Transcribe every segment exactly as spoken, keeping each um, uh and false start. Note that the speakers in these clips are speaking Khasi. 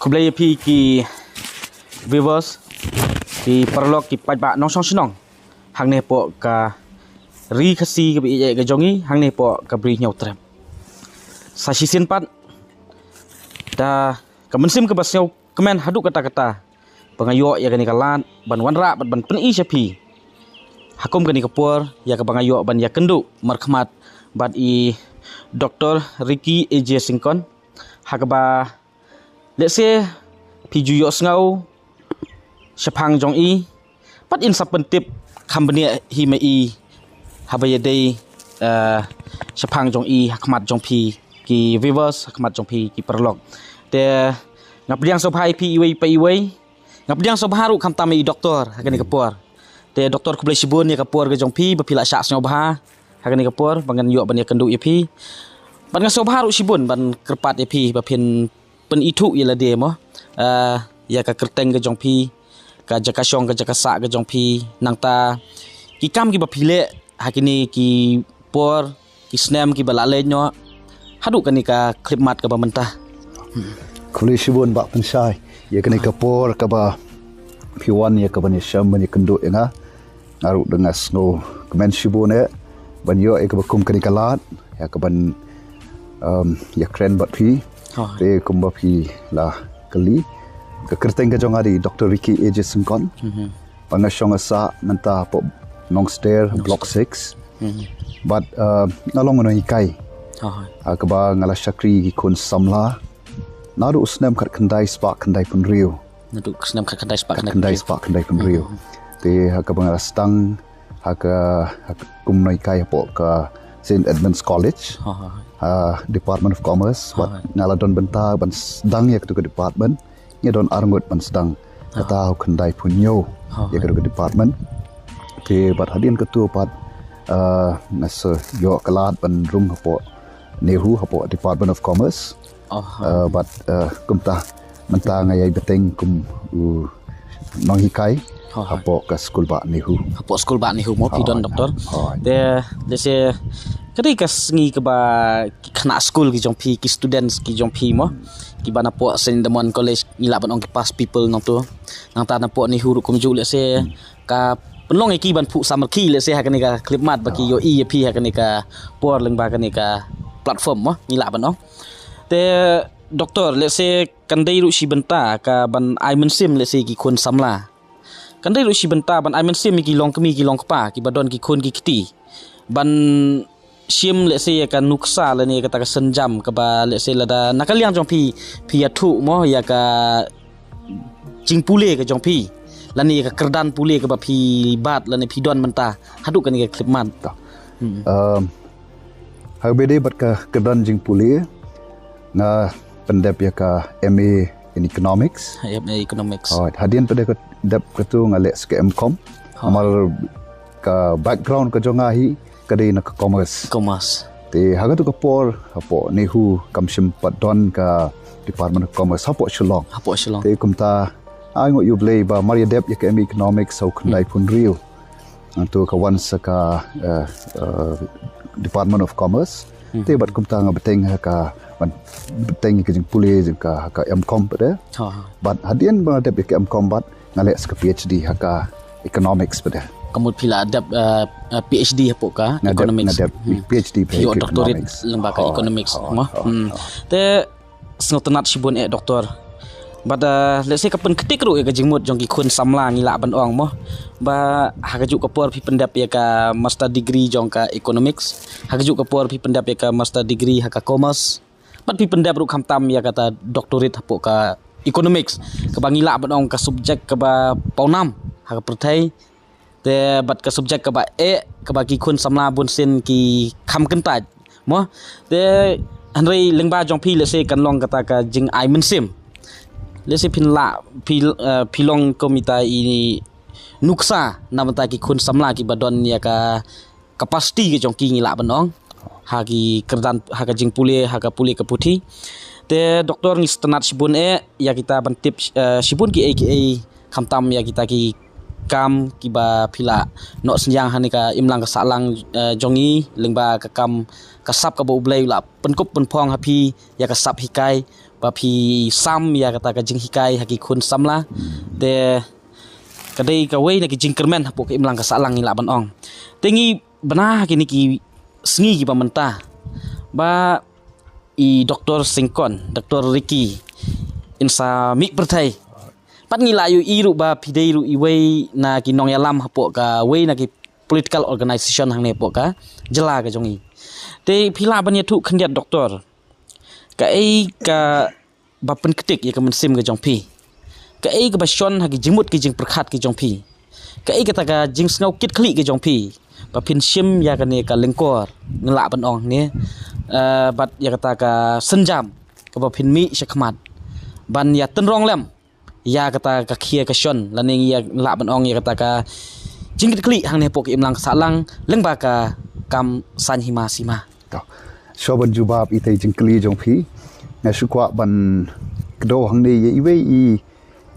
Khublei ïa phi ki viewers, ki paralok, ki paidbah nongshong shnong hangne hapoh ka ri Khasi kaba ïeit ka jong ngi, hangne hapoh ka Bri Hynñiewtrep. Sa shisien pat da ka mynsiem kaba sngewkmen haduh katta katta ba nga ïoh ïa kane ka lad ban wanrah bad ban pyni sha phi ha kum kane ka por ïa kaba nga ïoh ban ïakynduh markhmat bad i Doctor Ricky A J Syngkon, ha kaba lehse phi ju ïohsngew shaphang jong i, bad yn sa pyntip kham bniah hi ma i haba ïadei, eh, shaphang jong i ha khmat jong phi ki viewers, ha khmat jong phi ki paralok. Te nga pdiang sngewbha ïa phi iwei pa iwei. Nga pdiang sngewbha ruh khamtam ïa i doktor ha kane ka por. Te doktor, khublei shibun ïa ka por ka jong phi ba phi la shah sngewbha ha kane ka por ba ngan ïoh ban ïakynduh ïa phi. Bad nga sngewbha ruh shibun ban kyrpad ïa phi ba phin pynithuh ïa lade mo, eh, ïa ka kyrteng ka jong phi, ka jaka shong ka jaka sah ka jong phi, nangta ki kam kiba phi leh ha kine ki por ki snem kiba la leit noh haduh kane ka khyllipmat kaba mynta. Khublei shibun Bah Pynshai ïa kane ka por kaba phi wan ïa kaban ïashem ban ïakynduh ïa nga. Nga ruh da nga sngewkmen shibun eh ban ïoh ïa kaba kum kane ka lad ïa kaban, um, ïakren bad phi. Te kumba phi la kylli, ka kyrteng ka jong nga dei Doktor Ricky A J Syngkon. Ba nga shong nga sah mynta hapoh Nongstoiñ, Block six. Bad, uh, nga long u nonghikai ha kaba nga la shakri ki khun samla naduh u snem khatkhyndai spah khyndaiphew hynriew. Naduh u snem khatkhyndai spah khyndai, khyndai spah khyndaiphew hynriew. Te ha kaba nga la sdang ha ka, ha ka kum u nonghikai hapoh ka Saint Edmund's College, ha Department of Commerce. Bad nga la don bynta ban sdang ïa katu ka department. Ngi don arngut ban sdang kata u khyndai phew hynñiew ïa katu ka department. Te bad hadien katu pat, uh, nga sa ïoh ka lad ban rung hapoh NEHU, hapoh Department of Commerce. Uh, bad, uh, kumta mynta nga ïai bteng kum u nonghikai hapoh ka skul bah NEHU. Hapoh skul bah NEHU mo phi don, doktor. Te lehse ka dei ka sngi kaba ki khynnah skul ki jong phi, ki students ki jong phi mo, kiba napoh Saint Edmund College, ngi lah ban ong ki past pupil nangtu. Nangta napoh NEHU ruh kumjuh, lehse ka pynlong ïa ki ban phuh samrkhie lehse ha kane ka khyllipmat ba ki ïohi ïa phi ha kane ka por lyngba kane ka platform mo, ngi lah ban ong. Te doktor, lehse kan dei ruh shi bynta ka ban ai mynsiem lehse ki khun samla. Kan dei ruh shi bynta ban ai mynsiem ïa ki longkmie ki longkpa kiba don ki khun ki kti ban shim lehse ïa ka nuksa lane ïa kata ka sienjam kaba lehse lada na ka liang jong phi, phi ïathuh mo ïa ka jingpule ka jong phi lane ïa ka kyrdan pule kaba phi bat lane phi don mynta haduh kane ka khyllipmat. Um, ha kaba ïadei bad ka kyrdan jingpule, nga pyndep ïa ka M A in Economics. M A Economics. Hadien pat de ka dep katu nga leh sa ka M Com. Namar ka background ka jong nga hi ka dei na ka Commerce. Commerce. Te ha katu ka por hapoh NEHU kam shym pat don ka Department of Commerce hapoh Shillong. Hapoh Shillong. Te kumta ai nguh ïa U Blei ba mar ïa dep ïa ka M A Economics ha u khyndai phew hynriew. Nangtu ka wan sa ka, eh, eh, Department of Commerce. Te bad kumta nga bteng ha ka, ban bteng ka jingpule jong ka, ha ka M Com pat de. Bad hadien ba nga dep ïa ka M Com bad nga leh sa ka P H D ha ka Economics pat de. Ka mut phi la dep, eh, eh, P H D hapoh ka Economics. Nga dep P H D ha ka Economics. Ïoh doctorate lyngba ka Economics mo. Te sngewtynnat shibun eh doktor. Bad, eh, lehse ka pynktik ruh ïa ka jingmut jong ki khun samla, ngi lah ban ong mo. Ba ha kajuh ka por phi pyndep ïa ka master degree jong ka Economics, ha kajuh ka por phi pyndep ïa ka master degree ha ka Commerce. Bad phi pyndep ruh khamtam ïa kata doctorate hapoh ka Economics, kaba ngi lah ban ong ka subject kaba pawnam ha ka pyrthei. Te bad ka subject kaba eh, kaba ki khun samla bunsien ki kham kyntait mo. Te hynrei lyngba jong phi lehse kan long kata ka jingai mynsiem. Lehse phin lah, phi, eh, phi long kum ita i nuksa na bynta ki khun samla kiba don ïa ka capacity ka jong ki, ngi lah ban ong, ha ki kyrdan, ha ka jingpule, ha ka pule ka puthi. Te doktor, ngi sngewtynnat shibun eh ïa kita ban tip, eh, shibun kiei kiei khamtam ïa kita ki kam kiba phi la noh synñiang ha kane ka imlang ka sahlang, eh, jong ngi lyngba ka kam, ka sap kaba U Blei u la pynkup pynphong ha phi ïa ka sap hikai. ba phi sam ïa kata ka jinghikai ha ki khun samla. Te ka dei kawei na ki jingkyrmen hapoh ka imlang ka sahlang, ngi lah ban ong. Te ngi bna ha kine ki sngi kiba mynta ba i Doktor Syngkon, Doktor Ricky, in sa mih pyrthei. Pat ngi la ïohi ruh ba phi dei ruh iwei na ki nongïalam hapoh kawei na ki political organisation hangne hapoh ka jylla ka jong ngi. Te phi lah ban ïathuh khyndiat, Doktor, kaei kaba pynktik ïa ka mynsiem ka jong phi? Kaei kaba shon ha ki jingmut ki jingpyrkhat ki jong phi? Kaei kata ka jingsngew kitkhlieh ki jong phi ba phin shim ïa kane ka lyngkor, ngi lah ban ong ne, eh, bad ïa kata ka sienjam kaba phin mih shakhmat ban ïa tynrong lem ïa kata ka khia ka shon, lane ngi ïa lah ban ong ïa kata ka jingkitkhlieh hangne hapoh ka imlang ka sahlang lyngba ka kam Saiñ Hima Sima? To, shuwa ban jubab ïa ita i jingkylli jong phi, nga shu kwah ban kdew hangne ïa iwei i,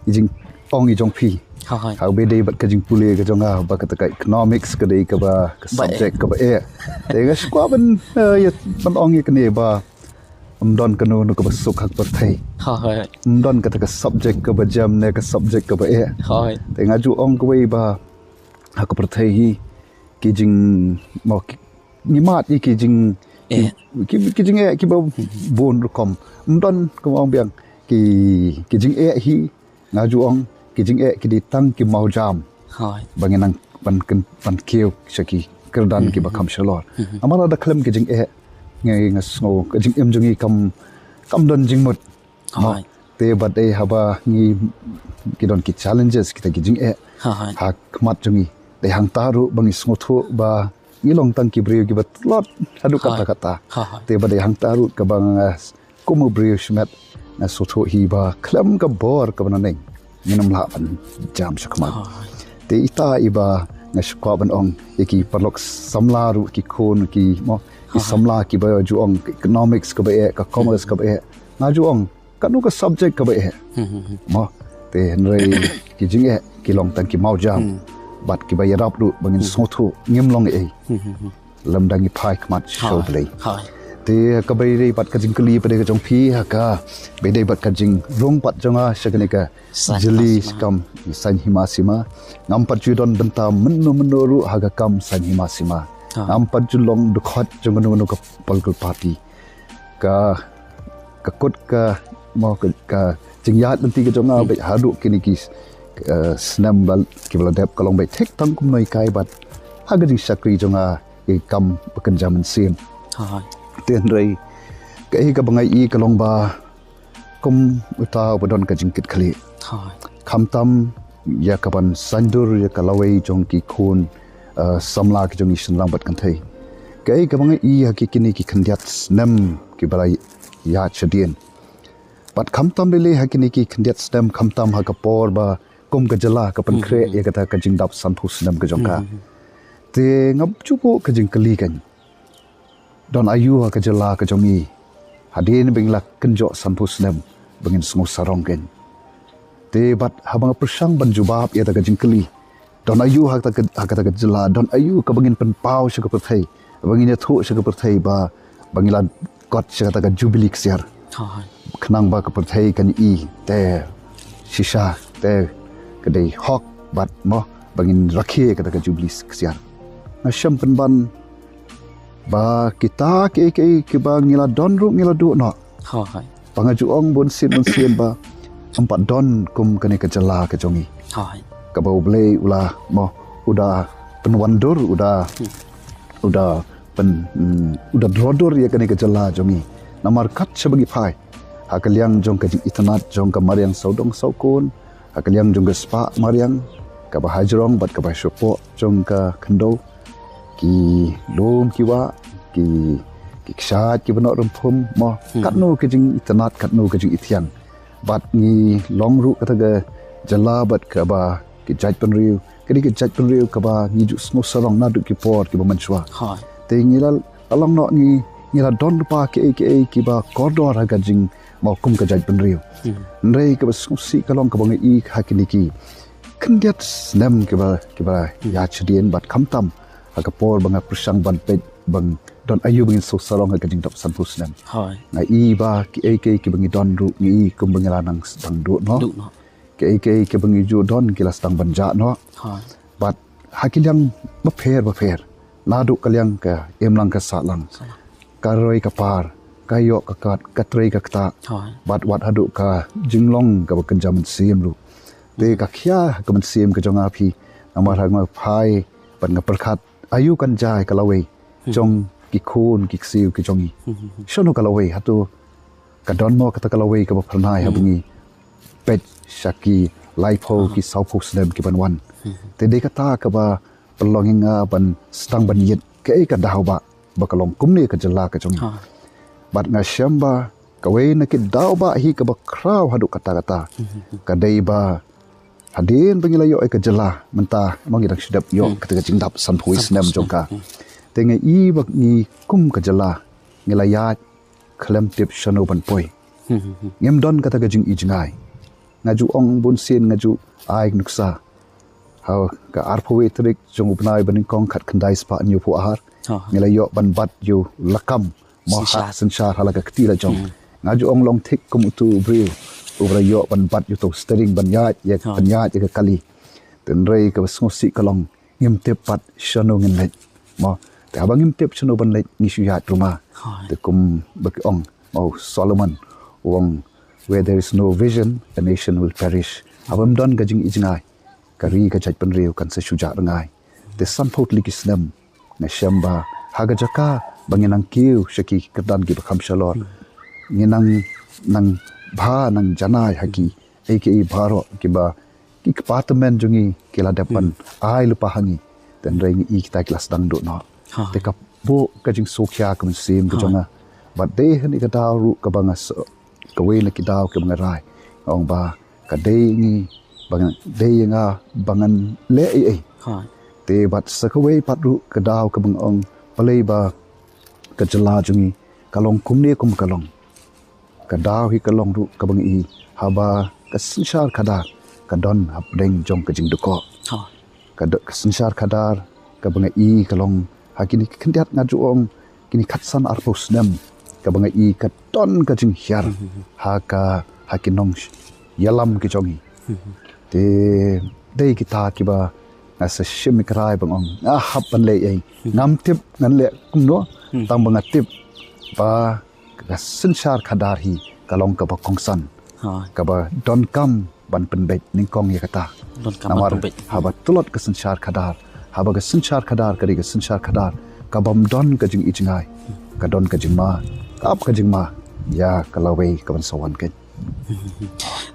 i jingong i jong phi. Ha, hai. Haba dei bad ka jingpule ka jong nga ba kata ka economics ka dei kaba ka Ba eh. subject kaba eh. Te nga shu kwah ban, eh, ïa ban ong ïa kane ba ym don kano kano kaba suk ha ka pyrthei. Ha, hai. Ym don kata ka subject kaba jem ne ka subject kaba eh. Ha, hai. Te nga ju ong kawei ba ha ka pyrthei hi ki jing, mo, ki, ngi mad ïa ki jing, ki, Eh. ki, ki jingeh kiba bun rukom. Ym don, kumba ong biang, ki, ki jingeh hi, nga ju ong, ki jingeh ki dei tang ki mawjam. Hai. Ba ngi nang ban kyn, ban kiew sha ki kyrdan kiba kham shalor. Namar lada khlem ki jingeh, ngi, nga sngew ka jingim jong ngi kam, kam don jingmut. Hai. Te bad dei haba ngi, ki don ki challenges kita ki jingeh. Hai. Ha khmat jong ngi. Dei hangta ruh ba ngi sngewthuh ba ngi long tang ki briew kiba tlot haduh Hai. katta katta. Hai. Te bad dei hangta ruh kaba nga, kum u briew shimet, nga sngewthuh hi ba khlem ka bor kaba naneng ngin ym lah ban jam shakhmat. Hai. Te ita iba nga shu kwah ban ong ïa ki paralok samla ruh, ki khun, ki, mo, ki Hai. samla kiba ju ong ka economics kaba eh, ka commerce kaba eh. Nga ju ong kano ka subject kaba eh. Mo, te hynrei ki jingeh ki long tang ki mawjam. Bad kiba ïarap ruh ba ngin sngewthuh ngim long ei lymda ngi phai khmat sha u Blei. Hai. Te kaba dei bad ka jingkylli pat dei ka jong phi ha ka, ba dei bad ka jingrung pat jong nga sha kane ka Saiñ jylliew Hima Sima. Kam Saiñ Hima Sima. Ngam pat ju don bynta mynno mynno ruh ha ka kam Saiñ Hima Sima. Hai. Ngam pat ju long dkhot jong kano kano ka political party. Ka, ka kut ka, mo, ka, ka jingïaid lynti ka jong nga beit haduh kine ki, eh, snem ba, kiba la dep ka long beit thik tang kumno i kai bad ha ka jingshakri jong nga ïa ki kam ba kynja mynsiem. Hai. Te hynrei kaei kaba nga ïohi ka long ba kum uta uba don ka jingkitkhlieh. Hai. Khamtam ïa kaban saiñdur ïa ka lawei jong ki khun, eh, samla ki jong ngi shynrang bad kynthei. Kaei kaba nga ïohi ha ki kine ki khyndiat snem kiba la ïaid shadien. Bad khamtam lei lei ha kine ki khyndiat snem, khamtam ha ka por ba kum ka jylla ka pynkhreh ïa kata ka jingdap sanphew snem ka jong ka. Te ngam ju buh ka jingkylli kan. Don aïu ha ka jylla ka jong ngi hadien ba ngi la kynjoh sanphew snem ba ngin sngew sarong kan. Te bad haba nga pyrshang ban jubab ïa kata ka jingkylli, don aïu ha kata ka, ha kata ka jylla, don aïu kaba ngin pynpaw sha ka pyrthei, ba ngin ïathuh sha ka pyrthei ba, ba ngi la kot sha kata ka jubili ksiar. Hai. Khnang ba ka pyrthei kan i te shisha te ka dei hok bad mo ba ngin rakhe kata ka jubili ksiar. Nga shem pynban ba kita kiei kiei kiba ngi la don ruh ngi la duh noh. Hai. Ba nga ju ong bunsien bunsien ba ym pat don kum kane ka jylla ka jong ngi. Hai. Kaba U Blei u la mo u da pynwandur, u da, u da pyn, mm, u da drodur ïa kane ka jylla jong ngi. Namar kat shaba ngi phai ha ka liang jong ka jingitynnad jong ka mariang sawdong sawkun, ha ka liang jong ka spah mariang kaba hajrong bad kaba shapoh jong ka khyndew, ki lum ki wah, ki, ki kshaid kiba noh rymphum, mo, katno ka jingitynnad, katno ka jingithiang. Bad ngi long ruh kata ka jylla bad kaba ki jaitbynriew, ka dei ka jaitbynriew kaba ngi ju sngew sarong naduh ki por kiba mynshuwa. Hai. Te ngi la, la long noh ngi, ngi la don lypa kiei kiei kiba kordor ha ka jingmawkum ka jaitbynriew. Hynrei kaba sngewsih ka long kaba ngi i ha kine ki khyndiat snem kiba, kiba ïaid shadien bad khamtam ha ka por ba nga pyrshang ban peit ban don aïu ba ngin sngewsarong ha ka jingdap sanphew snem. Hoi. Nga i ba kiei kiei kiba ngi don ruh ngi i kumba ngi la nang sdang duh noh. Duh noh. Kiei kiei kiba ngi ju don ki la sdang ban jah noh. Hoi. Bad ha ki liang bapher bapher. Naduh ka liang ka imlang ka sahlang. Sahlang. Ka roi ka par, ka ïoh ka kat, ka trei ka ktah. Hoi. Bad wat haduh ka jinglong kaba kynja mynsiem ruh. Te ka khia ka mynsiem ka jong nga phi, namar ha nga phai, bad nga pyrkhat, aïu kan jai ka lawei, Hmm. jong ki khun, ki ksiew, ki jong ngi. Hmm, hmm, hmm. Shano ka lawei, hato ka don mo kata ka lawei kaba phyrnai ha Hmm. ba ngi peit sha ki laiphew, Ah. ki sawphew snem ki ban wan. Hmm. Te dei kata kaba pynlong ïa nga ban sdang ban ïit kaei ka daw ba, ba ka long kumne ka jylla ka jong ngi. Ah. Bad nga shem ba kawei na ki daw ba hi kaba khraw haduh katta katta. Hmm. Ka dei ba hadien ba ngi la ïoh ïa ka jylla mynta, mo ngi dang shu dep ïoh Hmm. kata ka jingdap sanphew Sanphew snem snem. jong ka. Hmm. Te nga i ba ngi kum ka jylla ngi la ïaid khlem tip shano ban poi. Hmm, hmm, hmm. Ngim don kata ka jingijngai. Nga ju ong bun sien nga ju ai nuksa. Ha ka arphew wei tarik jong u bnai ba nyngkong khatkhyndai spah hynñiewphew ar. Ha, ha. Ngi la ïoh ban bat ïa u lakam. Mo ha Synshar. synshar ha la ka kti la jong. Hmm. Nga ju ong long thik kum utu u briew uba la ïoh ban bat ïa utu u steering ban ïaid, ïa Ha. ban ïaid ïa ka kali. Hynrei kaba sngewsih ka long ngim tip pat shano ngin leit. Mo, te haba ngim tip shano ban leit ngi shu ïaid ruma. Hoi. Te kumba ki ong, mo Solomon u ong, "Where there is no vision, a nation will perish." Haba ym don ka jingijngai, ka ri ka jaitbynriew kan sa shu jah rngai. Te sanphew tylli ki snem nga shem ba ha ka jaka ba ngi nang kiew sha ki kyrdan kiba kham shalor. Hmm. Ngi nang, nang bha nang janai ha ki, Hmm. ei ki ei baroh kiba ki kpa tymmen jong ngi ki la dep ban Hmm. ai lypa ha ngi. Hynrei ngi i kita ki la sdang duh noh. Ha. Te ka buh ka jingsngewkhia ka mynsiem ka Ha. jong nga. Bad dei hynne ka daw ruh kaba nga sa, kawei na ki daw kaba nga rai. Nga ong ba ka dei ngi ba ngan, dei ïa nga ba ngan leh ei ei. Ha. Te bad sa kawei pat ruh ka daw kaba nga ong balei ba ka jylla jong ngi ka long kumne kum ka long. Ka daw hi ka long ruh kaba nga i haba ka synshar khadar ka don hapdeng jong ka jingdukok. Ha. Ka do-, ka synshar khadar kaba nga i ka long ha kine ki khyndiat nga ju ong kine khatsan arphew snem kaba nga i ka don ka jinghiar Hmm, hmm, hmm. ha ka, ha ki nongïalam ki jong ngi. Hmm, hmm. Te dei kita kiba nga sa shim ïa ka rai ba nga ong nga hap ban leh ei. Hmm. Ngam tip ngan leh kumno, Hmm. tang ba nga tip ba ka synshar khadar hi ka long kaba kongsan. Ha. Kaba donkam ban pynbeit nyngkong ïa kata. Donkam ban Namar pynbeit. haba tlot ka synshar khadar, haba ka synshar khadar ka dei ka synshar khadar kabym don ka jingijngai, ka don ka jingma, ka ap ka jingma ïa ka lawei kaban sa wan keiñ.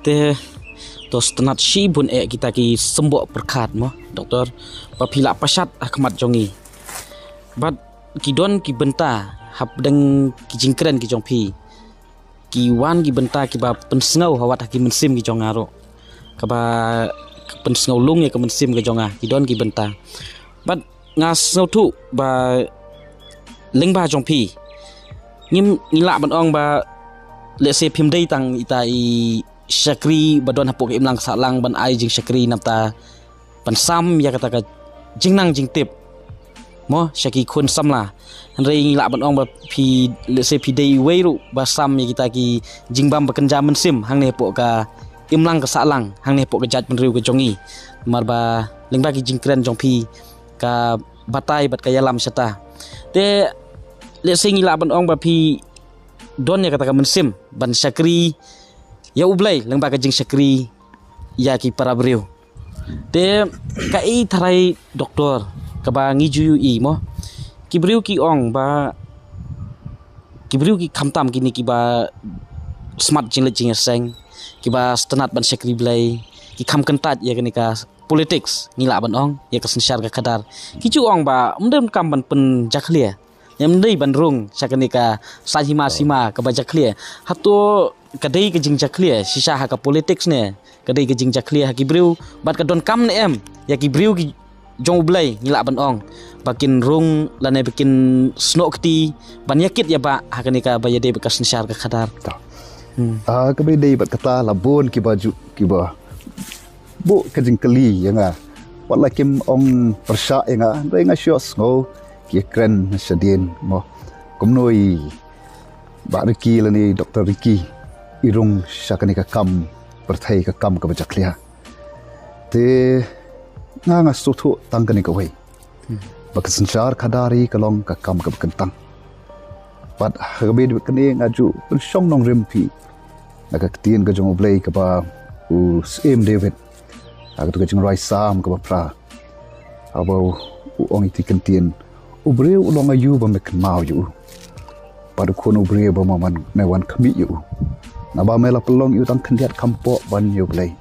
Te to sngewtynnat shibun eh kita ki symboh pyrkhat mo, Doktor, ba phi la pynshad ha khmat jong ngi. Bad ki don ki bynta hapdeng ki jingkren ki jong phi. Ki wan ki bynta kiba pynsngew ha wat ha ki mynsiem ki jong nga ruh. Kaba pynsngew lung ïa ka mynsiem ka jong nga, ki don ki bynta. Bad nga sngewthuh ba lyngba jong phi ngim, ngi lah ban ong ba, let's say, phim dei tang ita i shakri ba don hapoh ka imlang sahlang ban ai jingshakri, nangta ban sam ïa kata ka jingnang jingtip mo sha ki khun samla. Hynrei ngi lah ban ong ba phi, let's say, phi dei iwei ruh ba sam ïa kita ki jingbam ba kynja mynsiem hangne hapoh ka imlang ka sahlang, hangne hapoh ka jaitbynriew ka jong ngi. Namar ba lyngba ki jingkren jong phi ka batai bad ka ïalam shata. Te let's say ngi lah ban ong ba phi don ïa kata ka mynsiem ban shakri ïa U Blei lyngba ka jingshakri ïa ki para briew. Te kaei tharai, Doktor, kaba ngi ju ïohi mo, ki briew ki ong ba, ki briew ki khamtam kine kiba smat jingleit jingïaseng, kiba sngewtynnat ban shakri Blei, ki kham kyntait ïa kane ka politics, ngi lah ban ong, ïa ka synshar ka khadar. Ki ju ong ba ym dei kam ban pynjakhlia, ym dei ban rung sha kane ka saiñ hima sima kaba jakhlia. Hato ka dei ka jingjakhlia shisha ha ka politics ne ka dei ka jingjakhlia ha ki briew, bad ka donkam ne em ïa ki briew ki jong U Blei, ngi lah ban ong, ba kin rung lane ba kin snoh kti ban ïakit ïabah ha kane kaba ïadei bad ka synshar ka khadar? To. Hmm. Ah, kaba ïadei bad kata la bun kiba ju, kiba buh ka jingkylli ïa nga. Wat la kim ong pyrshah ïa nga, hynrei nga shu sngew ki kren shadien mo. Kumno i Bah Ricky lane Doctor Ricky i rung sha kane ka kam pyrthei, ka kam kaba jakhlia. Te nga nga sngewthuh tang kane kawei, ba ka synshar khadar hi ka long ka kam kaba kyntang. Bad ha kaba ïadei bad kane nga ju pynshong nongrim phi na ka ktien ka jong U Blei kaba u Syiem David ha katu ka jingrwai Salm kaba phra, haba u ong ïa kata ka ktien: U briew u long aïu ba me kynmaw ïa u, bad u khun u briew ba me wan, me wan khmih ïa u? Naba me la pynlong ïa u tang khyndiat kham poh ban ïa U Blei,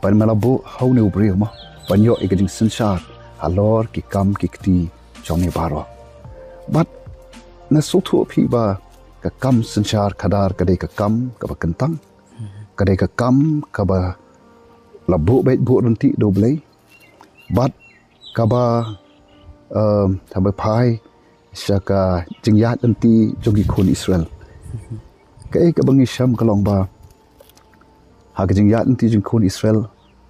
bad me la buh ha une u briew mo ban ïoh ïa ka jingsynshar halor ki kam ki kti jong me baroh. Bad nga sngewthuh phi ba ka kam synshar khadar ka dei ka kam kaba kyntang, ka dei ka kam kaba la buh beit buh ryntih da U Blei, bad kaba, um, haba phai sha ka jingïaid lynti jong ki khun Israel. Kaei kaba ngi shem ka long ba ha ka jingïaid lynti jong ki khun Israel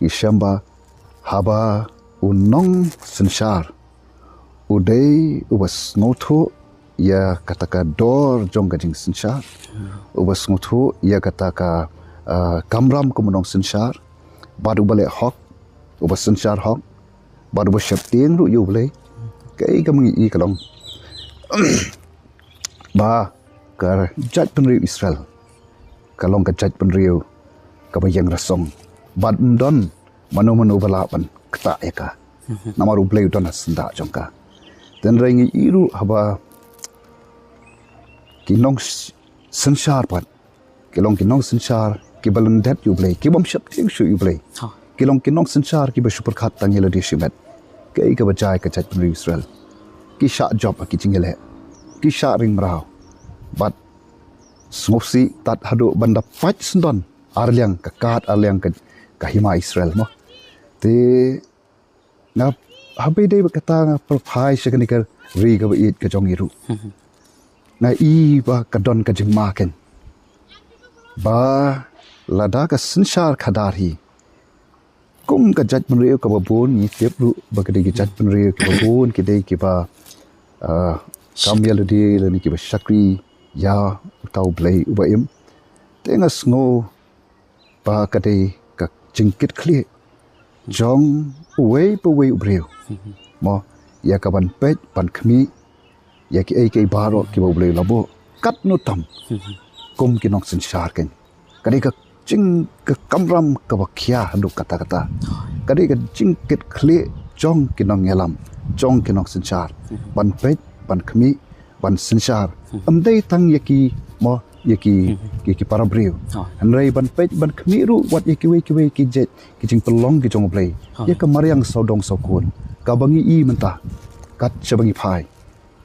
ngi shem ba haba u nongsynshar u dei uba sngewthuh ïa kata ka dor jong ka jingsynshar, uba sngewthuh ïa kata ka, ah, kamram kum u nongsynshar, bad uba leh hok, uba synshar hok, bad uba sheptieng ruh ïa U Blei, kaei kaba ngi i ka long ba ka jaitbynriew Israel ka long ka jaitbynriew kaba ïeng rasong, bad ym don mano mano ba lah ban ktah ïa ka. Namar U Blei u don ha syndah jong ka. Te hynrei ngi i ruh haba ki nong s-, synshar pat ki long ki nongsynshar kiba lyndet ïa U Blei, ki bym sheptieng shuh ïa U Blei. Ha. Ki long ki nongsynshar kiba shu pyrkhat tang ïa lade shimet. Kaei kaba jia ïa ka jaitbynriew Israel? Ki shah jop ha ki jingïaleh, ki shah ring mraw, bad sngewsih tad haduh ban da pait syndon arliang ka kad, arliang ka, ka hima Israel mo. Te nga, haba ïadei bad kata, nga pyrphai sha kane ka ri kaba ïeit ka jong ngi ruh, nga i ba ka don ka jingma kein ba lada ka synshar khadar hi, kum ka jaitbynriew kaba bun, ngi tip ruh ba ka dei ka jaitbynriew kaba bun ki dei kiba, ah, kam ïa lade lane kiba shakri ïa uta U Blei uba im. Te nga sngew ba ka dei ka jingkitkhlieh jong uwei pa uwei u briew mo, ïa ka ban peit ban khmih ïa kiei kiei baroh kiba U Blei u la buh katno tam kum ki nongsynshar kein. Ka dei ka jing, ka kamram kaba khia haduh katta katta. Ka dei ka jingkitkhlieh jong ki nongïalam, jong ki nongsynshar, ban peit, ban khmih, ban synshar. Ym dei tang ïa ki mo, ïa ki, ïa ki para briew, hynrei ban peit ban khmih ruh wat ïa kiwei kiwei ki jait ki jingpynlong ki jong U Blei, ïa ka mariang sawdong sawkun kaba ngi i mynta. Kat shaba ngi phai,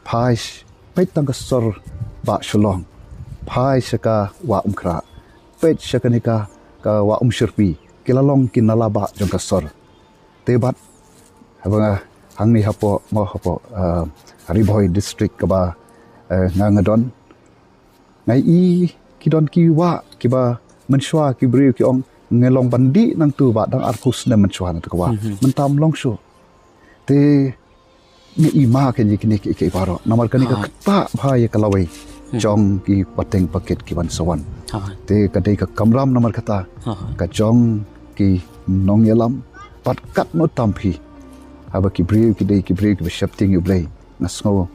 phai sh-, peit tang ka sor Bah Shillong, phai sha ka Wah Umkhrah, peit sha kane ka, ka Wah Umshyrpi, ki la long ki nala bah jong ka sor. Te bad haba nga hangne hapoh mo, hapoh, eh, Ri Bhoi District kaba, eh, nga, nga don, nga i ki don ki wah kiba mynshuwa ki briew ki ong, nga long ban dih nangtu bah dang arphew snem mynshuwa nangtu ka wah. Mynta ym long shuh. Te ngi i ma ka ïa kine ki, ki baroh namar kane ka ktah bha ïa ka lawei jong ki pateng pakit ki ban sa wan. Te ka dei ka kamram namar kata ka jong ki nongïalam, bad katno tam phi, haba ki briew ki dei ki briew kiba sheptieng ïa U Blei, nga sngew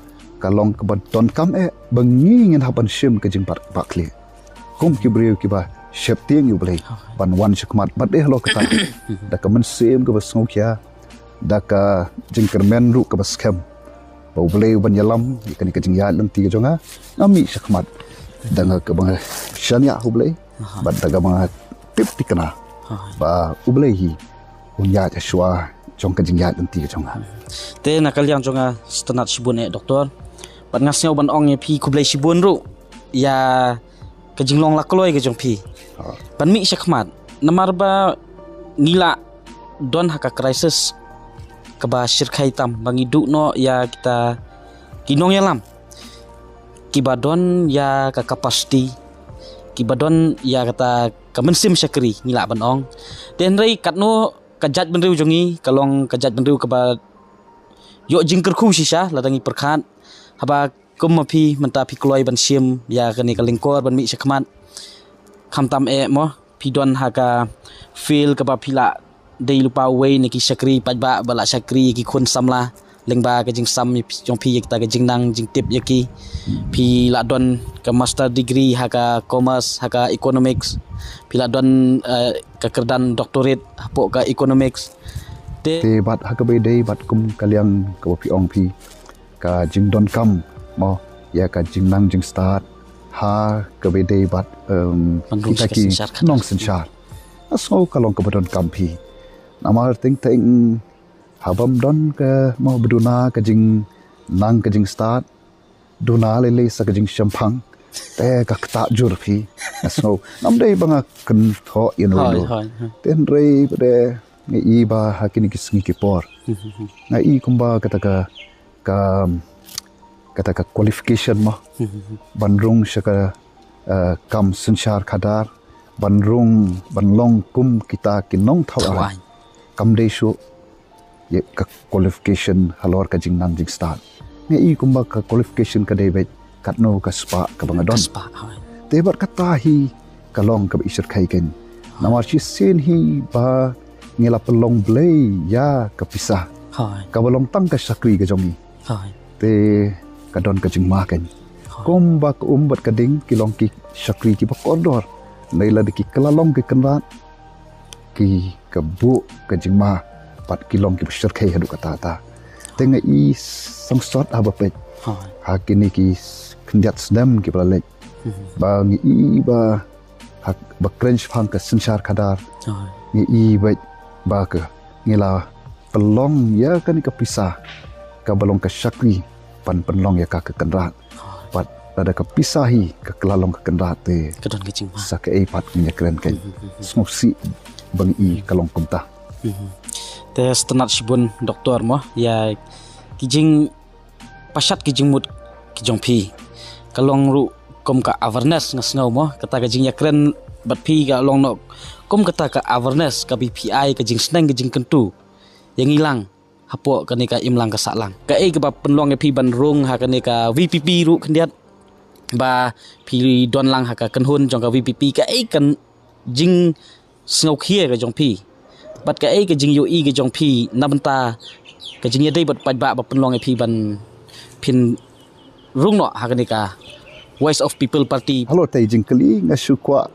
ka long kaba donkam eh ba ngi ngin hap ban shim ka jingbakla kum ki briew kiba sheptieng ïa U Blei ban wan shakhmat. Bad eh halor kata, da ka mynsiem kaba sngewkhia, da ka jingkyrmen ruh kaba skhem ba U Blei u ban ïalam ïa kane ka jingïaid lynti ka jong nga, nga mih shakhmat da nga kaba nga shaniah ha U Blei, bad da kaba nga tip thikna ba U Blei hi un ïaid shuwa jong ka jingïaid lynti ka jong nga. Te na ka liang jong nga sngewtynnat shibun eh Doctor, bad nga sngew ban ong ïa phi khublei shibun ruh ïa ka jinglong la kloi ka jong phi ban mih shakhmat, namar ba ngi la don ha ka crisis kaba shyrkhei tam, ba ngi duh noh ïa kita ki nongïalam kiba don ïa ka capacity, kiba don ïa kata ka mynsiem shakri ngi lah ban ong. Te hynrei katno ka jaitbynriew jong ngi ka long ka jaitbynriew kaba ïoh jingkyrkhu shisha lada ngi pyrkhat, haba kum ma phi mynta phi kloi ban shim ïa kane ka lyngkor ban mih shakhmat. Khamtam eh mo, phi don ha ka field kaba phi la dei lypa uwei na ki shakri paidbah ba la shakri ïa ki khun samla. Lyngba ka jingsam jong phi ïa kita ka jingnang jingtip ïa ki. Phi la don ka master degree ha ka commerce, ha ka economics. Phi la don, eh, ka kyrdan doctorate hapoh ka economics. Te te bad ha kaba ïadei bad kum ka liang kaba phi ong phi, ka jingdonkam mo, ïa ka jingnang jingstad ha kaba ïadei bad, em, ban rung kita sha ka ki synshar khadar, nongsynshar. Nga sngew ka long kaba donkam phi. Namar teng teng haba ym don ka mo ba duna ka jingnang ka jingstad, duna lei lei sa ka jingshemphang, te ka ktah jur phi. Nga sngew ngam dei ba nga kynthoh ïa no ïa no. Hooid, hooid, hooid. Te hynrei pat de nga i ba ha kine ki sngi ki por, nga i kumba kata ka, ka, kata ka qualification mo, ban rung sha ka, eh, kam synshar khadar, ban rung, ban long kum kita ki nongthaw aiñ. Kam dei shuh ïa ka qualification halor ka jingnang jingstad. Nga i kumba ka qualification ka dei beit katno ka spah kaba nga don. Ka spah, hooid. Te bad kata hi ka long kaba i shyrkhei kein. Namar shisien hi ba ngi la pynlong blei ïa ka pisa. Hooid. Kaba long tang ka shakri ka jong ngi. Hooid. Te ka don ka jingma kein. Hooid. Kumba ka um bad ka ding ki long ki shakri kiba kordor. Nai lada ki kylla long ki kynrad, ki ka buh ka jingma bad ki long kiba shyrkhei haduh katta katta. Te nga i sangsot haba peit, hooid, ha kine ki khyndiat snem kiba la leit, ba nga i ba ha, ba kren shaphang ka synshar khadar, hooid, nga i beit ba ka ngi la pynlong ïa kane ka pisa kaba long ka shakri ban pynlong ïa ka ka kynrad. Pat lada ka pisa hi ka kylla long ka kynrad te ka don ka jingma. Sa kaei pat ngin ïa kren kein. Sngewsih ba ngi i ka long kumta. Te sngewtynnat shibun doktor mo ïa ki jingpashat ki jingmut ki jong phi. Ka long ruh kum ka awareness nga sngew mo, kata ka jingïakren bad phi ka long noh kum kata ka awareness kaba phi ai ka jingsneng ka jingkyntu ïa ngi lang hapoh kane ka imlang ka sahlang. Kaei kaba pynlong ïa phi ban rung ha kane ka V P P ruh khyndiat, ba phi don lang ha ka kynhun jong ka V P P, kaei ka jingsngewkhia ka jong phi bad kaei ka jingïohi ka jong phi na bynta ka jingïadei bad paidbah ba pynlong ïa phi ban phin rung noh ha kane ka Voice of People Party? Halor kata ka jingkylli nga shu kwah,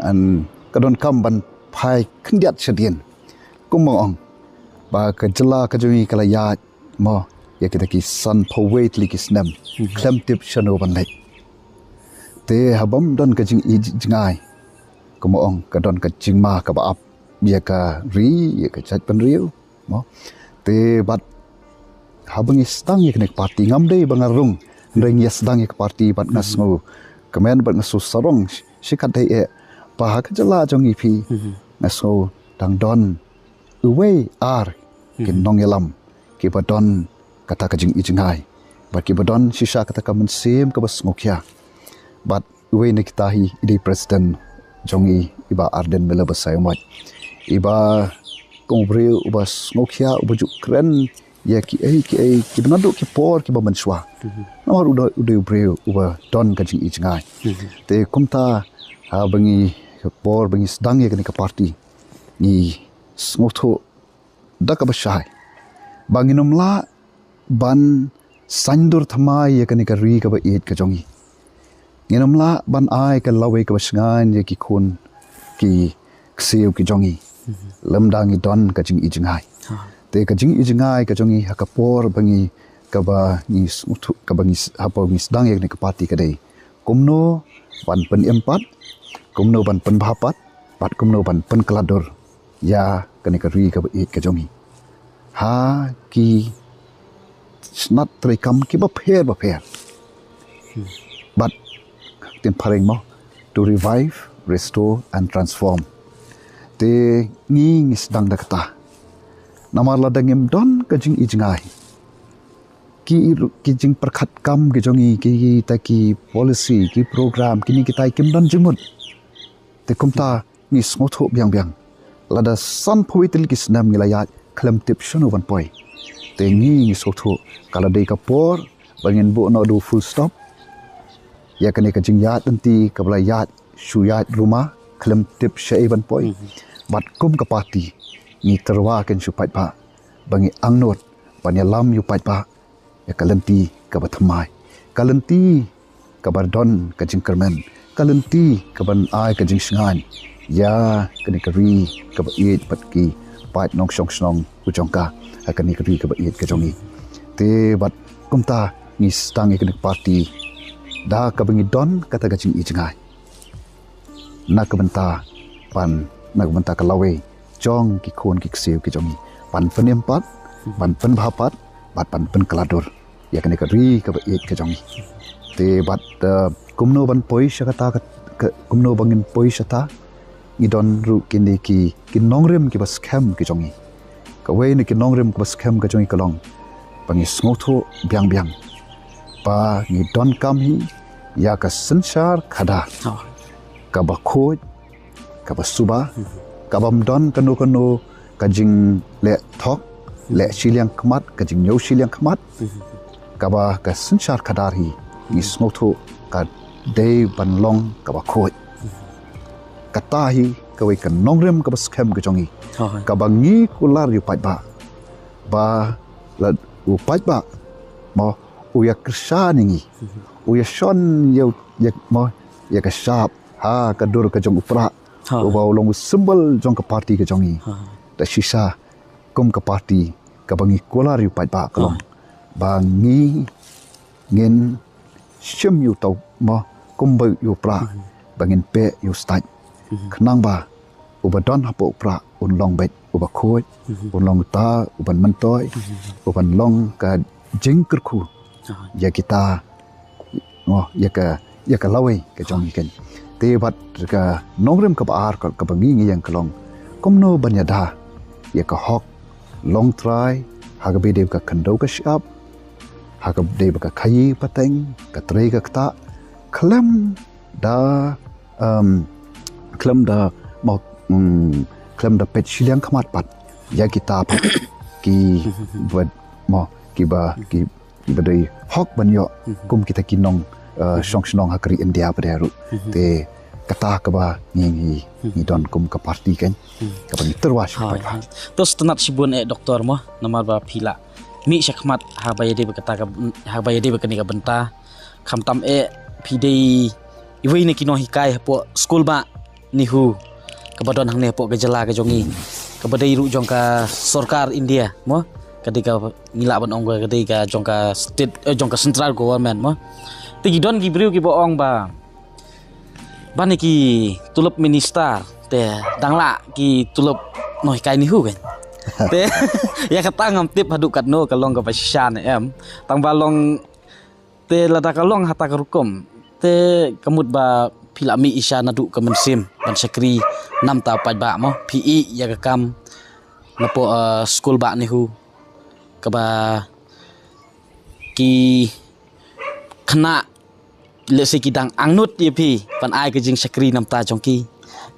an, ka donkam ban phai khyndiat shadien. Kum ba nga ong ba ka jylla ka jong ngi ka la ïaid mo ïa kita ki sanphew wei tylli ki snem khlem tip shano ban leit. Te haba ym don ka jing, i, jngai, kum ba nga ong, ka don ka jingma kaba ap ïa ka ri, ïa ka jaitbynriew mo. Te bad haba ngi sdang ïa kane ka party, ngam dei ba nga rung, hynrei ngi ïa sdang ïa ka party bad nga sngew kmen bad nga sngew sarong shi, shi katdei eh ba ha ka jylla jong ngi phi, nga sngew dang don uwei ar ki nongïalam kiba don kata ka jingijngai bad kiba don shisha kata ka mynsiem kaba sngewkhia. Bad uwei na kita hi i dei president jong ngi, i Bah Ardent Miller Basaiawmoit, iba kum u briew uba sngewkhia, uba ju kren ïa kiei kiei kiba naduh ki por kiba mynshuwa. Namar u dei, u dei u briew uba don ka jingijngai. Te kumta, haba ngi, ka por ba ngi sdang ïa kane ka party, ngi sngewthuh da kaba shai ba ngin ym lah ban saiñdur thymmai ïa kane ka ri kaba ïeit ka jong ngi. Ngin ym lah ban ai ka lawei kaba shngaiñ ïa ki khun ki ksiew ki jong ngi lymda ngi don ka jingijngai. Te ka jingijngai ka jong ngi ha ka por ba ngi, kaba ngi sngewthuh, kaba ngi s-, haba ngi sdang ïa kane ka party ka dei kumno ban pynim pat, kumno ban pynbha pat, bad kumno ban pynkylla dur ïa kane ka ri kaba ïeit ka jong ngi ha ki snat treikam kiba pher ba pher. Bad ktien phareng mo, to revive, restore and transform. Te ngi, ngi sdang da kata. Namar lada ngim don ka jingijngai, ki, ki jingpyrkhat kam ki jong ngi, kita ki policy, ki program, kine kita kim don jingmut. Te kumta ngi sngewthuh biang biang, lada sanphew tylli ki snem ngi la ïaid khlem tip shano ban poi. Te ngi, ngi sngewthuh ka la dei ka por ba ngin buh noh da u full stop ïa kane ka jingïaid lynti kaba la ïaid shu ïaid ruma khlem tip shaei ban poi. Bad kum ka party ngi tyrwa kein sha u paidbah ba ngi angnud ban ïalam ïa u paidbah ïa ka lynti kaba thymmai, ka lynti kaba don ka jingkyrmen, ka lynti kaban ai ka jingshngaiñ ïa kane ka ri kaba ïeit bad ki paid nongshong shnong u jong ka ha kane ka ri kaba ïeit ka jong ngi. Te bad kumta ngi sdang ïa kane ka party da kaba ngi don kata ka jingïeit jngai na ka bynta ban, na ka bynta ka lawei jong ki khun ki ksiew ki jong ngi, ban pynim pat, ban pynbha pat, bad ban pynkylla dur ïa kane ka ri kaba ïeit ka jong ngi. Te bad, eh, kumno ban poi sha kata ka, ka, kumno ba ngin poi sha kata, ngi don ruh kine ki, ki nongrim kiba skhem ki jong ngi. Kawei na ki nongrim kiba skhem ki jong ngi ka long ba ngi sngewthuh biang biang ba ngi donkam hi ïa ka synshar khadar kaba khuid, kaba suba, kabym don kano kano ka jingleh thok, leh shiliang khmat, ka jingñiew shiliang khmat, kaba ka synshar khadar hi ngi sngewthuh ka dei ban long kaba khuid. Kata hi kawei ka nongrim kaba skhem ka jong ngi, kaba ngi kular ïa u paidbah ba la u paidbah mo u ïa kyrshan ïa ngi, u ïa shon ïa u, ïa mo ïa ka shap ha ka dur ka jong u prah, uba u long u symbol jong ka party ka jong ngi. Da shisha kum ka party kaba ngi kular ïa u paidbah ka long ba ngi ngin shim ïa u tau mo kumba ïa u prah ba ngin peh ïa u stait. Khnang ba uba don hapoh u prah un long beit uba khuid, un long uta uban myntoi, uban long ka jingkyrkhu ïa kita, mo ïa ka, ïa ka lawei ka jong ngi kein. Te bad ka nongrim kaba ar ka, kaba ngi ngi ïeng ka long kumno ban ïada ïa ka hok longtrai ha kaba ïadei bad ka khyndew ka shyiap, ha kaba ïadei bad ka khaïi pateng, ka trei ka ktah, khlem da, em, khlem da mo, mm, khlem da peit shiliang khmat pat ïa kita pat ki bad mo kiba ki kiba dei hok ban ïoh kum kita ki nong, eh, shong shnong ha ka ri India pat ruh. Te kata kaba ngi ngi ngi don kum ka party kein kaba ngi tyrwa sha u paidbah. To sngewtynnat shibun eh doktor mo namar ba phi la mih shakhmat haba ïadei bad kata ka, haba ïadei bad kane ka bynta. Khamtam eh phi dei iwei na ki nonghikai hapoh skul bah NEHU kaba don hangne hapoh ka jylla ka jong ngi, kaba dei ruh jong ka sorkar India mo, ka dei ka ngi lah ban ong ka dei ka jong ka state, eh, jong ka central government mo. Te ki don ki briew kiba ong ba ban ki tulop minister te dang lah ki tulop nonghikai NEHU kein. Te ïa kata ngam tip haduh katno ka long kaba shisha ne em. Tang ba long te lada ka long ha kata ka rukom te ka mut ba phi la mih shisha naduh ka mynsiem ban shakri namar u paidbah mo, phi ïeh ïa ka kam napoh, eh, skul bah NEHU kaba ki khynnah lehse ki dang angnud ïa phi ban ai ka jingshakri namar jong ki.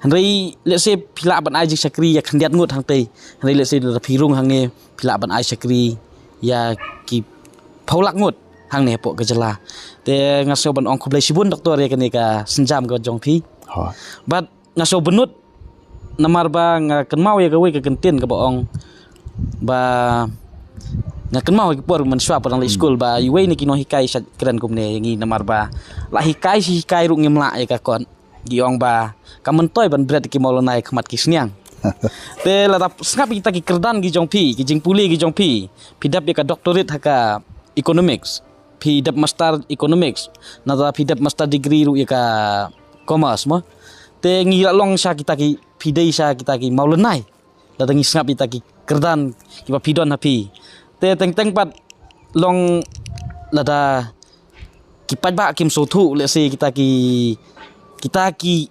Hynrei lehse phi lah ban ai jingshakri ïa khyndiat ngut hangtei. Hynrei lehse lada phi rung hangne phi lah ban ai shakri ïa ki phew lak ngut hangne hapoh ka jylla. Te nga sngew ban ong khublei shibun doktor ïa kane ka sienjam ka jong phi. Bad nga sngew bynnud namar ba nga kynmaw ïa kawei ka kyntien kaba ong ba nga kynmaw ïa ki por mynshuwa ba nga dang leit skul ba iwei na ki nonghikai shait kren kumne ïa ngi namar ba la hikai shi hikai ruh ngim lah ïa ka kot. Ki ong ba ka myntoi ban bret ki mawlynnai khmat ki sniang. Te lada sngap ïa kita ki kyrdan ki jong phi, ki jingpule ki jong phi, phi dep ïa ka doctorate ha ka economics, phi dep master economics, nata phi dep master degree ruh ïa ka commerce mo. Te ngi la long sha kita ki, phi dei sha kita ki mawlynnai. Lada ngi sngap ïa kita ki kyrdan kiba phi don ha phi. Te teng teng pat long lada ki paidbah kim sngewthuh lehse kita ki, kita ki,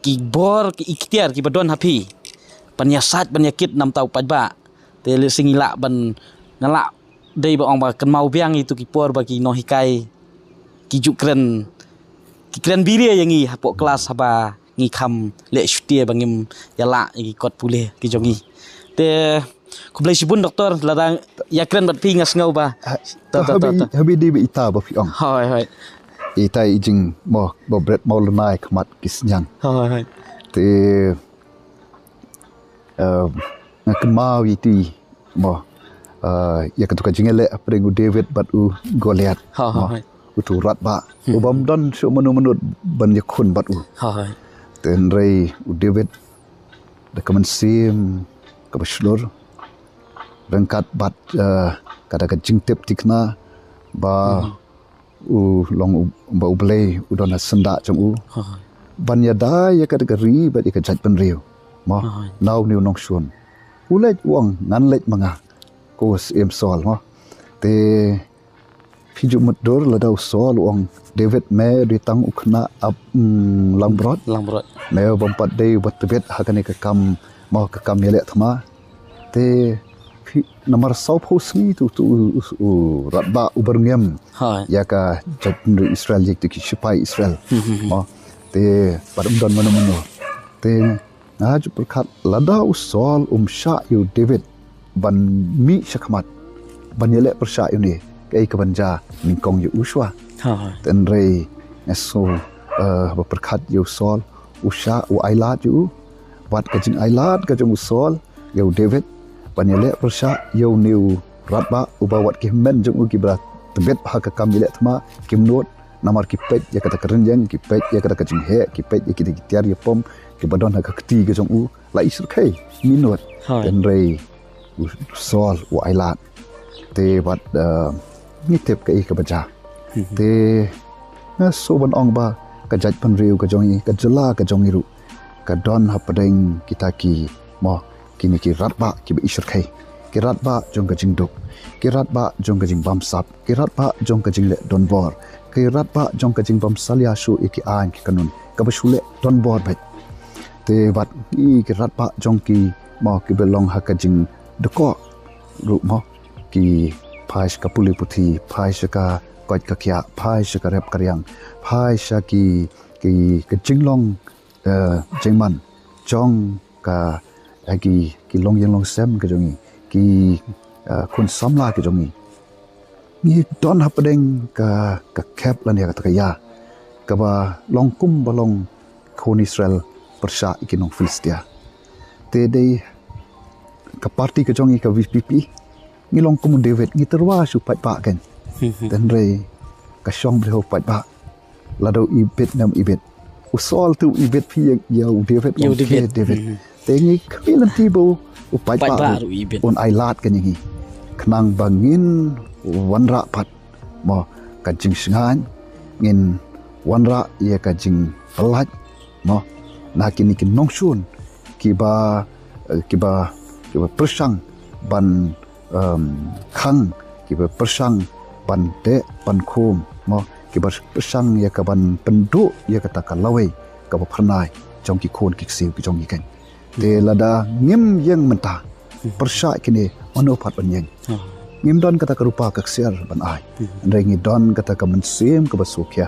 ki bor ki iktiar kiba don ha phi ban ïasaid ban ïakit namar u paidbah. Te lehse ngi lah ban, nga lah dei ba ong ba kynmaw biang ïa kitu ki por ba ki nonghikai ki ju kren, ki kren biria ïa ngi hapoh klas haba ngi kham leh shuti ba ngim ïa lah ïa ki kot pule ki jong ngi. Te khublei shibun doktor lada Ïakren bad phi nga sngew ba. To to to to. Habi dei ba ita ba phi ong. Hoi hoi. Ita i jing mo ba bret mo lnai khmat ki sniang. Hoi hoi. Te eh, nga kynmaw ïa iti mo, eh, ïa katu ka jingïaleh hapdeng u David bad u Goliath. Hoi hoi. Utu u rangbah u bym don shuh mano mano ban ïakhun bad u. Hoi. Te hynrei u David da ka mynsiem kaba shlur ryngkat bad eh, kata ka jingtip thikna ba u long u, ba u Blei u don ha syndah jong u ban ïada ïa kata ka ri bad ïa ka jaitbynriew mo. Na une u nongshun u leit u ong ngan leit ma nga, ko Syiem Saul mo. Te phi ju mutdur lada u Saul u ong David me dei tang u khynnah ap langbrot. Langbrot. Me bym pat dei uba tbit ha kane ka kam mo, ka kam ïaleh thma. Te phi namar sawphew sngi tu tu u, u, u rangbah u byrngem ïa ka jaitbynriew Israel ïa ki sipai Israel. Mo te pat um don mano mano. Te nga ju pyrkhat lada u Saul um shah ïa u David ban mih shakhmat ban ïaleh pyrshah ïa une, kaei kaban jia nyngkong ïa u shuwa. Te hynrei nga sngew eh, ba pyrkhat ïa u Saul u shah u ailad ïa u. Wat ka jingailad ka jong u Saul ïa u David ban ïaleh pyrshah ïa une u rangbah uba wat ki hynmen jong u kiba tbit ha ka kam ïaleh thma kim nud namar ki peit ïa kata ka rynïeng, ki peit ïa kata ka jingheh, ki peit ïa kita ki tiar ïa pom kiba don ha ka kti ka jong u. La i syrkhei ngi nud. Hynrei u Saul u ailad. Te wat eh, ngi tip kaei kaba jia. Te nga sngew ban ong ba ka jaitbynriew ka jong ngi, ka jylla ka jong ngi ruh ka don hapdeng kita ki mo, kine ki rangbah kiba i syrkhei, ki rangbah jong ka jingduk, ki rangbah jong ka jingbamsap, ki rangbah jong ka jingleh donbor, ki rangbah jong ka jingbym salia shuh ïa ki aiñ ki kanun kaba shu leh donbor beit. Te wat i ki rangbah jong ki mo kiba long ha ka jingdkoh ruh mo, ki phai sha ka pule puthi, phai sha ka koit ka khiah, phai sha ka rep ka riang, phai sha ki ki ka jinglong eh, jingman jong ka eh, ki ki longïing longsem ka jong ngi, ki eh, khun samla ka jong ngi. Ngi don hapdeng ka ka khep lane kata ka ïa kaba long kum ba long khun Israel pyrshah ïa ki nong Philistia. Te dei ka parti ka jong ngi ka V P P ngi long kum u David, ngi tyrwa shu paidbah kein. Te hynrei ka shong briew paidbah lada u ibit ne um ibit. U Saul te u ibit phi ïa u David, ïa u David. Te ngi khmih lynti ba u paidbah ruh un ailad kein ïa ngi khnang ba ngin wanrah pat mo ka jingshngaiñ, ngin wanrah ïa ka jingpyllait mo na kine ki nongshun kiba eh, kiba kiba pyrshang ban em, khang, kiba pyrshang ban teh ban khum mo, kiba pyrshang ïa ka ban pynduh ïa kata ka lawei kaba phyrnai jong ki khun ki ksiew ki jong ngi kein. Te lada ngim ïeng mynta pyrshah kine, mano pat ban ïeng? Ngim don kata ka rupa ka ksiar ban ai. Hynrei ngi don kata ka mynsiem kaba sngewkhia,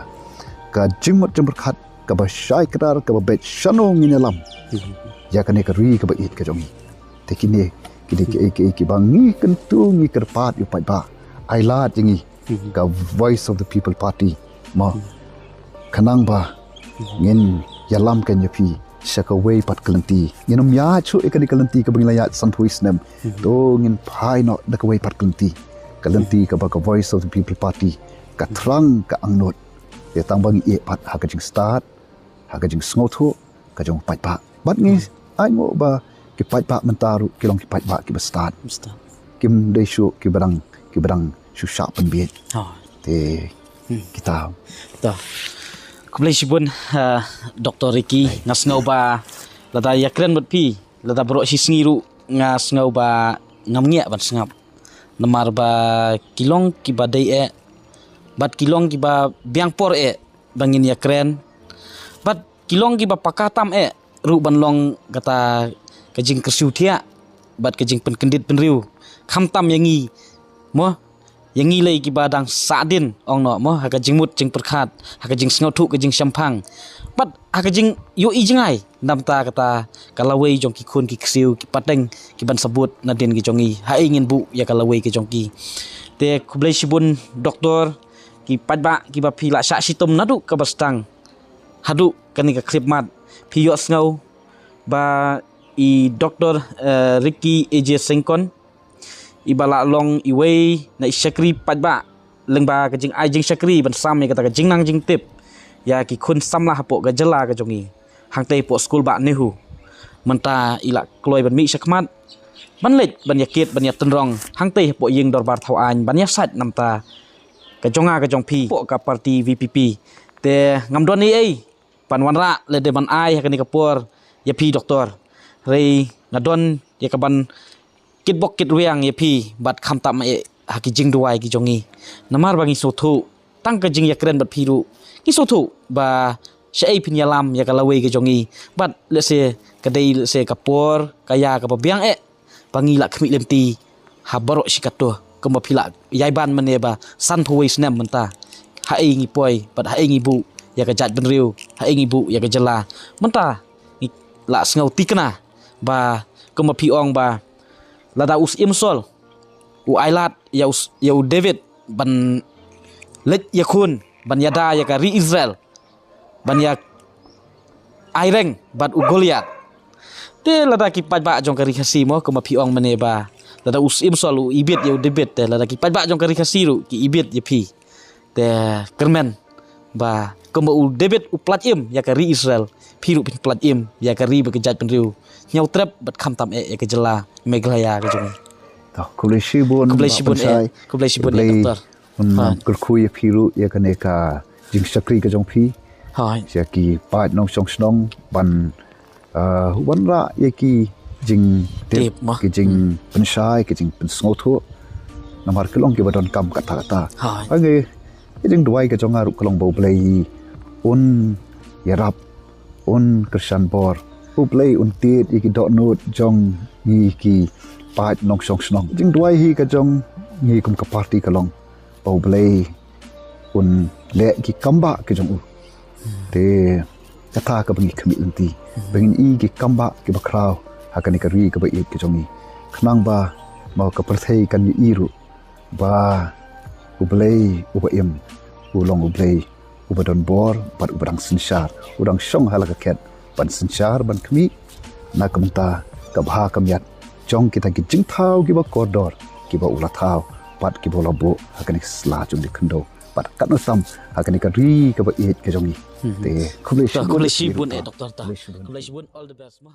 ka jingmut jingpyrkhat kaba shai kdar kaba beit shano ngin ïalam ïa kane ka ri kaba ïeit ka jong ngi. Te kine kine kiei kiei kiba ngi kyntu ngi kyrpad ïa u paidbah ailad ïa ngi ka Voice of the People Party mo, khnang ba ngin ïalam kein ïa phi sha kawei pat ka lynti. Ngin ym ïaid shuh ïa kane ka lynti kaba ngi la ïaid sanphew snem. To ngin phai noh da kawei pat ka lynti, ka lynti kaba ka Voice of the People Party ka thrang ka angnud. Ïa tang ba ngi ïeh pat ha ka jingstad, ha ka jingsngewthuh ka jong u paidbah. Bad ngi ainguh ba ki paidbah mynta ruh ki long ki paidbah kiba stad. Kim dei shuh kiba dang, kiba dang shu shah pynbieit. Te kita. Khublei shibun, eh, Doktor Ricky, nga sngew ba lada ïakren bad phi lada baroh shi sngi ruh nga sngew ba ngam ngiah ban sngap. Namar ba ki long kiba dei eh bad ki long kiba biang por eh ba ngin ïakren. Bad ki long kiba paka tam eh ruh ban long kata ka jingkyrsiew thiah bad ka jingpynkyndit bynriew khamtam ïa ngi mo. ïa ngi lei kiba dang sahdien ong noh mo, ha ka jingmut jingpyrkhat, ha ka jingsngewthuh ka jingshemphang, bad ha ka jingïohi jngai namar kata ka lawei jong ki khun ki ksiew ki pateng ki ban sabut nadien ki jong ngi, haei ngin buh ïa ka lawei ka jong ki. Te khublei shibun doktor, ki paidbah kiba phi la shah shitom naduh kaba sdang haduh kane ka khyllipmat. Phi ïohsngew ba i doktor, eh, Ricky A J Syngkon, iba la long iwei na i shakri paidbah lyngba ka jingai jingshakri ban sam ïa kata ka jingnang jingtip ïa ki khun samla hapoh ka jylla ka jong ngi, hangtei hapoh skul bah NEHU. Mynta i la kloi ban mih shakhmat ban leit ban ïakit ban ïatynrong hangtei hapoh ïing dorbar thaw aiñ ban ïasaid namar ka jong nga ka jong phi hapoh ka party V P P. Te ngam don ei ei ban wanrah lane ban ai ha kane ka por ïa phi doktor, hynrei nga don ïa ka ban kitbok kitrwiang ïa phi bad khamtam eh ha ki jingduwai ki jong ngi. Namar ba ngi sngewthuh tang ka jingïakren bad phi ruh, ngi sngewthuh ba shaei phin ïalam ïa ka lawei ka jong ngi. Bad lehse ka dei lehse ka por ka ïa kaba biang eh ba ngi la khmih lynti ha baroh shi kato, kumba phi la ïai ban mynne ba sanphew wei snem mynta. Haei ngi poi bad haei ngi buh ïa ka jaitbynriew, haei ngi buh ïa ka jylla. Mynta ngi la sngew thikna ba kumba phi ong ba lada u Syiem Saul u ailad ïa u, ïa u David ban leit ïakhun ban ïada ïa ka ri Israel, ban ïa aireng bad u Goliath. Te lada ki paidbah jong ka ri Khasi mo, kumba phi ong mynne ba lada u Syiem Saul u ibit ïa u David, te lada ki paidbah jong ka ri Khasi ruh ki ibit ïa phi, te kyrmen ba kumba u David u pyllait im ïa ka ri Israel, phi ruh phin pyllait im ïa ka ri bad ka jaitbynriew Hynñiewtrep bad khamtam eh ïa ka jylla Meghalaya ka jong ngi. To, khublei shibun, khublei shibun eh, khublei shibun eh doktor. Un kyrkhu ïa phi ruh ïa kane ka jingshakri ka jong phi. Hai. Ïa ki paid nongshong shnong ban, ah, wanrah ïa ki jingtip, ki jingpynshai, ki jingpynsngewthuh. Namar ki long kiba donkam katta katta. Hai. Hangne ka jingduwai ka jong nga ruh ka long ba U Blei un ïarap, un kyrshan bor. U Blei un tied ïa ki dohnud jong ngi ki paid nongshong shnong. Jingduwai hi ka jong ngi kum ka party ka long ba U Blei un leh ki kambah ki jong u. Te kata kaba ngi khmih lynti ba ngin i ki kambah kiba khraw ha kane ka ri kaba ïeit ka jong ngi. Khnang ba ma ka pyrthei kan ïohi ruh ba U Blei uba im u long U Blei uba don bor bad uba dang synshar, u dang shong ha la ka khet ban synshar ban khmih na ka bynta ka bha ka miat jong kita ki jingthaw kiba kordor kiba u la thaw bad kiba u la buh ha kane ka sla jong ngi khyndew bad katno tam ha kane ka ri kaba ïeit ka jong ngi. Te khublei shibun eh doktor, ta khublei shibun, all the best ma.